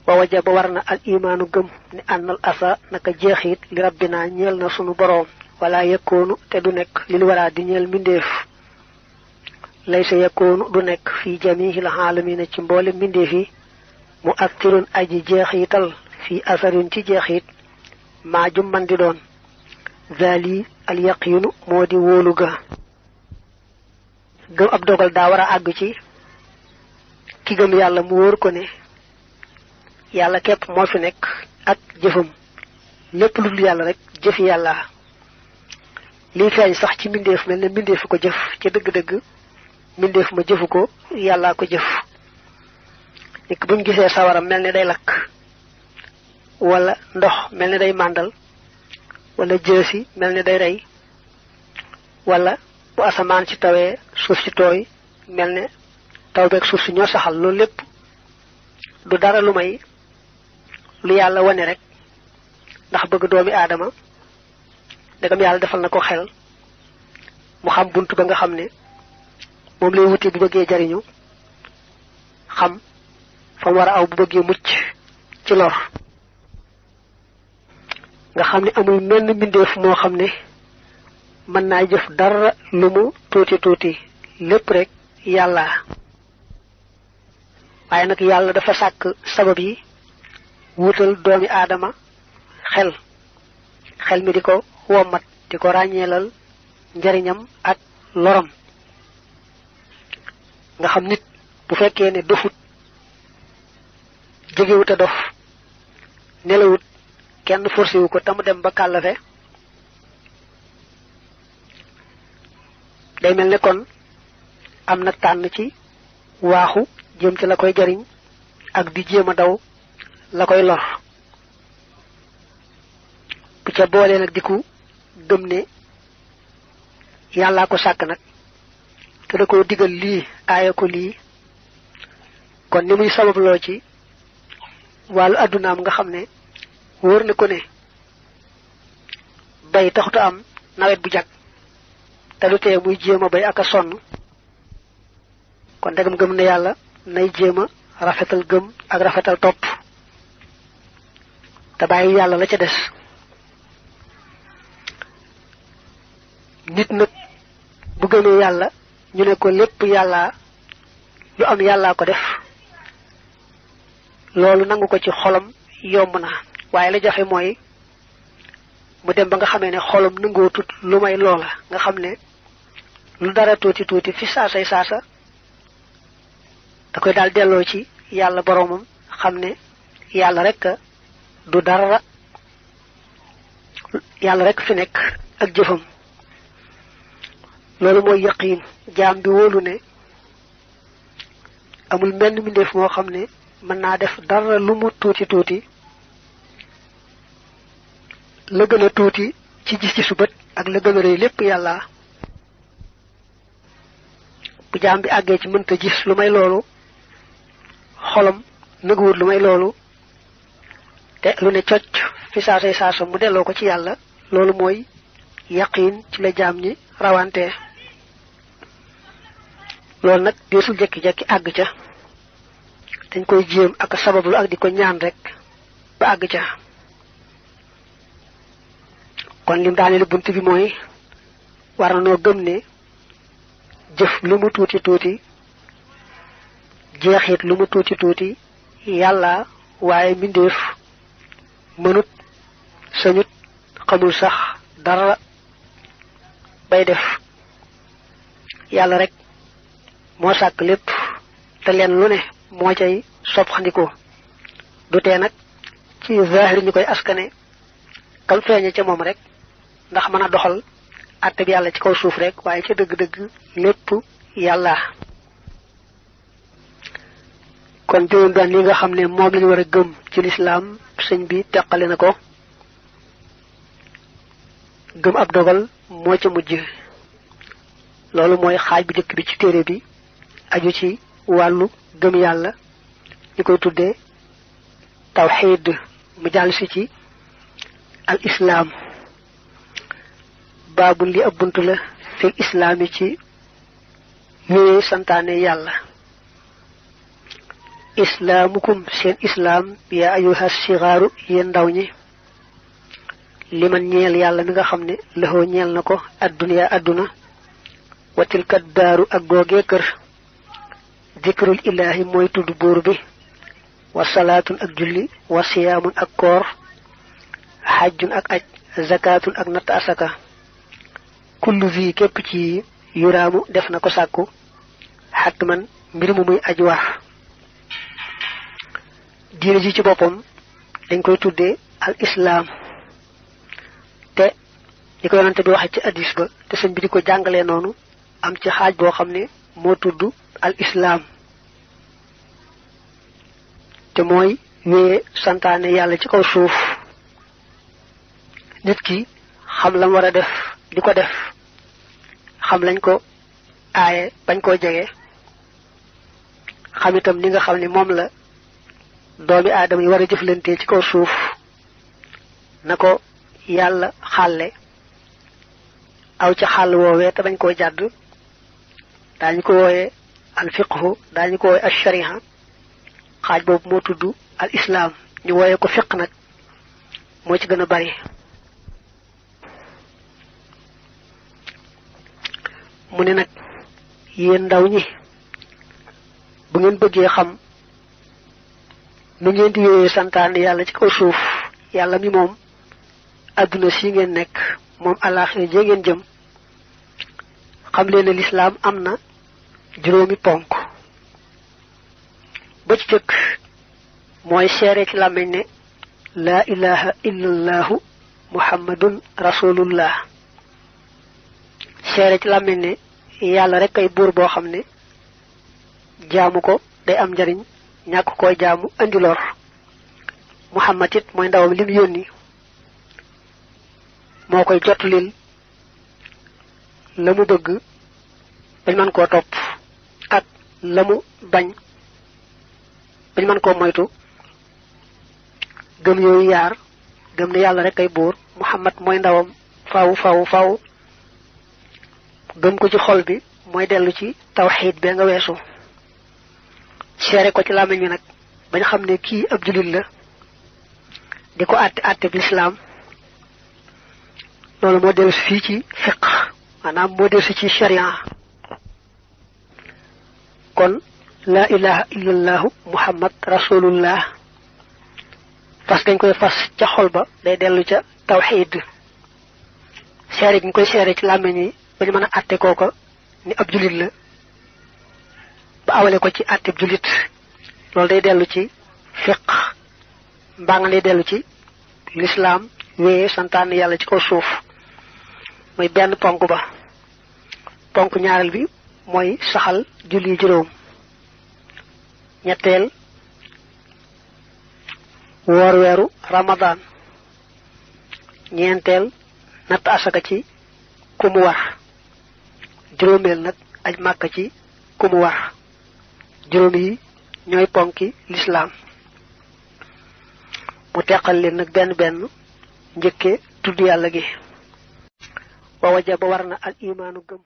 wa wajaba warna al imanu gëm ni annal asa naka jeexit li rabbina ñeel na sunu borom wala yakunu te du nek lil wara di ñeel mindeef laysa yakunu du nek fi jami'il alamin ci mboole mindeef yi mu aktirun aji jeexital fi asarin ci jeexit ma jumman di doon zali al yaqinu modi woluga gëm ab dogal da wara ag ci ki gëm yalla mu wor ko ne yalla kep mo fi nek ak jëfum lepp lu yalla rek jëf yalla li feñ sax ci mindeef melne mindeef ko jëf ci deug deug mindeef ma jëfuko yalla ko jëf nek buñu gisé sawara melne day lak wala ndox melne day mandal wala jësi melne day ray wala bu asaman ci tawé suuf ci toy melne taw bek suuf ci ñoo saxal loolu lepp du dara lu may lu yalla wone rek ndax bëgg doomi adama dagam yalla defal nako xel mu xam buntu ba nga xamne mom lay wuti bu bëgge jariñu xam fa wara aw bu bëgge mucc ci lor nga xamne amul menn mindeef mo xamne man na jëf dara lu mu tuti lepp rek yalla waye nak yalla dafa sak sabab yi wutal doomi adama xel mi diko womat diko ragnelal njariñam ak loram nga xam nit bu fekkee ne dofut jegewut a dof nelawut kenn forcé wu ko tamu dem ba kàllafe day mel ne kon am na tànn ci waaxu jëm ci la koy jariñ ak di jéema daw la koy lor bu ca boole nag diku gëm ne yàllaa ko sàkk nag te da ko digal lii aaya ko lii kon ni muy sababloo ci wàllu addunaam nga xam ne wóor na ko ne bay taxuta am nawet bu jag te lu tee muy jéema bay ak a sonn kon dagam gëm ne yàlla nay jéema rafetal gëm ak rafetal topp te bàyyi yàlla la ca des nit nag bu gëmee yàlla ñu ne ko lépp yàlla lu am yàlla ko def loolu nangu ko ci xolam yomb na waaye la jafe mooy mu dem ba nga xamee ne xolam nangoo tut lu may loola nga xam ne lu dara tuuti fi saasay saasa da koy daal delloo ci yàlla boromam xam ne yàlla rek du dara yàlla rek fi nekk ak jëfam loolu mooy yaqin jaam bi wóolu ne amul menn mindeef moo xam ne mën naa def dara lu mu tuuti la gën a tuuti ci gis ci subat ak la gën a rëy lépp yàlla bu jaam bi àggee ci mënta gis lu may loolu xolam nëguwut lu may loolu te lu ne cocc fi saasay saasa mu delloo ko ci yàlla loolu mooy yaqin ci la jaam ñi rawante loolu nag deesul jekki-jekki àgg ca dañ koy jéem ak sabablu ak di ko ñaan rek ba àgg ca kon lim daaneel bunt bi mooy war na noo gëm ne jëf lu mu tuuti jeexit lu mu tuuti yàlla waaye mbindeef mënut sañut xamul sax dara bay def yàlla rek moo sàkk lépp te leen lu ne moo cay sopxandiko du tee nag ci zahir ñu koy askane kam feeñe ca moom rek ndax mën a doxal àtte bi yàlla ci kaw suuf rek waaye ca dëgg-dëgg lépp yàlla kon juróom benn li nga xam ne moom lañu war a gëm ci lislaam sëñ bi teqale na ko gëm ab dogal moo ca mujj loolu mooy xaaj bu jëkk bi ci téere bi aju ci wàllu gëm yàlla ñu koy tuddee tawxiid mu jàll si ci al islaam baabu li ab bunt la fil islaam yi ci yooyee santaane yàlla islaamukum seen islaam yaa ayuha sigaaru yéen ndaw ñi liman ñeel yàlla mi nga xam ne laxoo ñeel na ko adduniya adduna watilkat daaru ak googee kër dikrul ilaahi mooy tudd buur bi wa salaatun ak julli wa siyaamun ak koor xajjun ak aj zakatun ak natt asaka kullu vi képp ci yuraamu def na ko sàkku xakk man mbir mu muy aj wax diine ji ci boppam dañ koy tuddee al islaam te di ko yonante bi waxe ci addis ba te sëñ bi di ko jàngalee noonu am ci xaaj boo xam ne moo tudd al islaam te mooy wéye santaane yàlla ci kaw suuf nit ki xam lam war a def di ko def xam lañ ko aaye bañ koo jege xam itam li nga xam ne moom la doomi aadama yi war a jëflante ci kaw suuf na ko yàlla xàlle aw ci xàll woowee te bañ koo jàdd daañu ko wooye al fiqhu daañu ko wooye al shariha xaaj boobu moo tudd al islaam ñu wooye ko fiq nag moo ci gën a bari mu ne nag yéen ndaw ñi bu ngeen bëggee xam nu ngeen di wéyee santaane yàlla ci kaw suuf yàlla mi moom adduna si ngeen nekk moom àllaaxira jee ngeen jëm xam leen ne lislaam am na juróomi ponk ba ci jëkk mooy seere ci làmmiñ ne laa ilaha illallahu muhammadun rasulullah seere ci làmmiñ ne yàlla rek ay buur boo xam ne jaamu ko day am njariñ ñàkk koo jaamu andi lor muhammad it mooy ndawam lim yónni moo koy jotlil la mu bëgg bañ mën koo topp ak la mu bañ bañ mën koo moytu gëm yooyu yaar gëm ne yàlla rek ay buur muhammad mooy ndawam faw gëm ko ci xol bi mooy dellu ci tawxiid bee nga weesu seere ko ci làmmiñ wi nag bañ xam ne kii ab jullit la di ko àtte bi lislaam loolu moo dellu si fii ci fiq maanaam moo dellu si ci sharia kon laa ilaha illallahu muhammad rasulullah fas gañ koy fas ca xol ba day dellu ca tawxiid seere gi ñu koy seere ci làmmiñ wi bañu mën a àtte kooka ni ab jullit la ba awale ko ci àtteb jullit loolu day dellu ci fiq mbaa nga lay dellu ci lislaam wéye santaane yàlla ci kaw suuf mooy benn ponk ba ponk ñaareel bi mooy saxal julli juróom ñetteel woor weeru ramadaan ñeenteel natt asaka ci ku mu war juróomeel nag aj màkka ci ku mu war juróom yi ñooy ponki lislaam mu teqal leen nag benn benn njëkke tudd yàlla gi wa wajaba war na al imaanu gëm